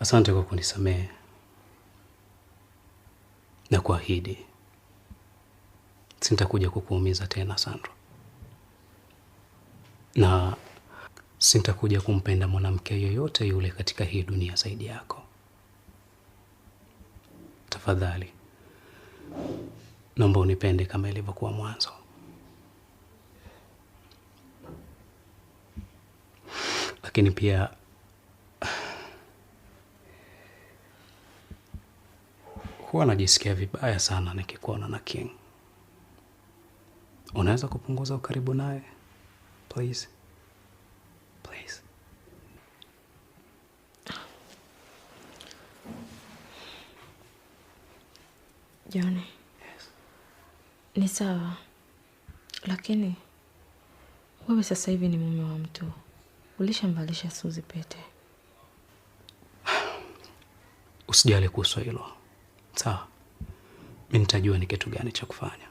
Asante kwa kunisamehe na kuahidi sintakuja kukuumiza tena Sandra, na sintakuja kumpenda mwanamke yoyote yule katika hii dunia zaidi yako. Tafadhali naomba unipende kama ilivyokuwa mwanzo. Lakini pia huwa najisikia vibaya sana nikikuona na King. Unaweza kupunguza ukaribu naye please? Please. John. Yes. Ni sawa, lakini wewe sasa hivi ni mume wa mtu, ulishamvalisha Suzi pete. Usijali kuhusu hilo, sawa? Mimi nitajua ni kitu gani cha kufanya.